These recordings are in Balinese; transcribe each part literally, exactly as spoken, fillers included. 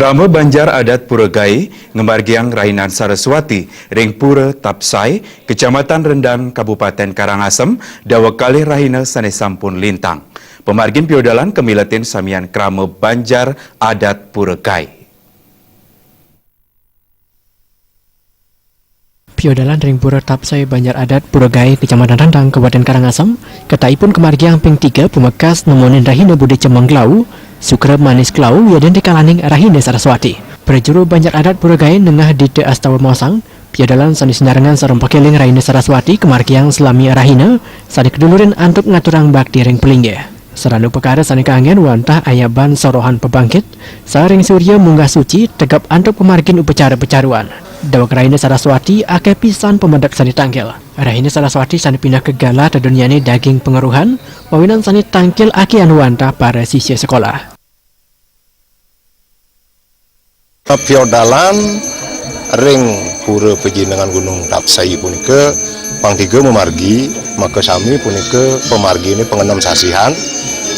Krama Banjar Adat Pura Gaé ngamargiang rahinan Saraswati ring Pura Tapsai, Kecamatan Rendang, Kabupaten Karangasem, daweg kalih rahina sané sampun lintang. Pamargin piodalan kamiletin samian krama Banjar Adat Pura Gaé. Piodalan ring Pura Tapsai Banjar Adat Pura Gaé, Kecamatan Rendang, Kabupaten Karangasem, kataipun kamargiang ping tiga, pamekas nemonin rahina Buda Cemeng Klau, Sukra Manis Klau, wiadin rikalaning rahina Saraswati. Prajuru Banjar Adat Pura Gaé nengah Dita Astawa maosang, piodalan sané sinarengan sareng pakéling rahina Saraswati kamargiang salami rahina, sané kadulurin antuk ngaturang bakti ring palinggih. Sarana upakara sané kanggén wantah ayaban sorohan pabangkit, saring surya munggah suci, tegep antuk pamargin upacara pacaruan. Daweg rahina Saraswati, akéh pisan pamedek sané tangkil. Rahina Saraswati sané pinaka galah deduniané daging pangeruhan, mawinan sané tangkil akéhan wantah para sisya sekolah. Piodalan ring Pura Pajenengan Gunung Tapsai punika pang tiga mamargi, makasami punika pamarginé pangenem sasihan.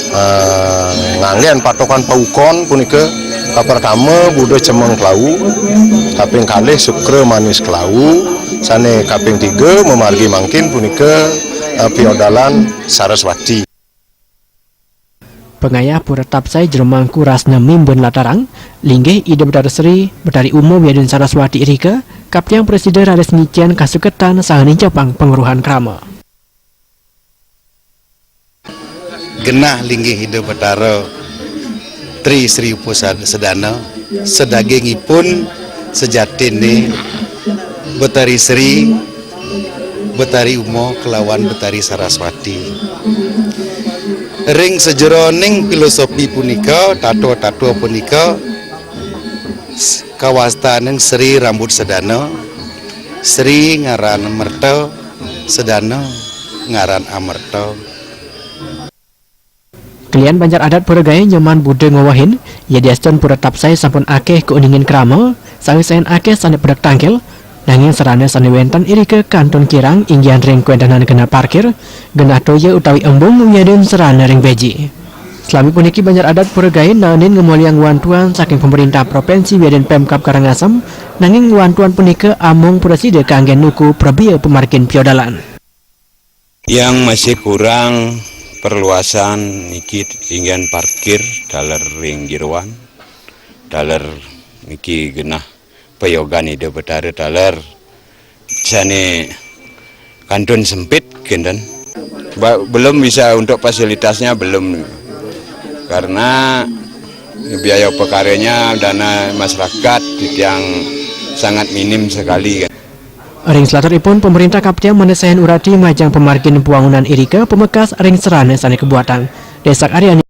Eh, nganggén patokan paukon punika, kapertama Buda Cemeng Klau, kaping kalih Sukra Manis Klau, sané kaping tiga mamargi mangkin punika, eh, piodalan Saraswati. Pangayah Pura Tapsai Jero Mangku Rasna Mimben Latarang, linggih Ida Betara Sri, Betari Uma wiadin Saraswati irika, kaptiang prasida raris ngicén kasuketan saha nincapang pangeruhan krama. Genah linggih Ida Betara Tri Sri Upasadana, sadagingipun sajatiné Betari Sri, Betari Uma kelawan Betari Saraswati. Ring sajeroning filosofi punika, tattwa-tattwa punika, s-, kawastanin Sri Rambut Sedana, Sri ngaran Merta, Sedana ngaran Amerta. Kelian Banjar Adat Pura Gaé Nyoman Buda ngwewehin, yadiastun Pura Tapsai sampun akéh kauningin krama, sawisayan akéh sané pedek tangkil, nanging sarana sané wénten irika kantun kirang, inggihan ring kawéntenan genah parkir, genah toya utawi embung, wiadin sarana ring béji. Salami puniki Banjar Adat Pura Gaé naenin ngamolihang wantuan saking pamréntah provinsi wiadin Pemkab Karangasem, nanging wantuan punika amung prasida kanggén nuku prabéa pamargin piodalan. Yang masih kurang perluasan niki inggihan parkir taler ring jeroan, taler niki genah payogan Ida Betara taler sané kantun sempit kinten. Ba-, belum bisa untuk fasilitasnya belum. Karena biaya upakaranya, dana masyarakat titiang sangat minim sekali kan. Ring slaturipun, pamréntah kaptiang manesahin urati majeng pamargin pawangunan irika pamekas ring sarana sané kabuatang. Désak Aryani.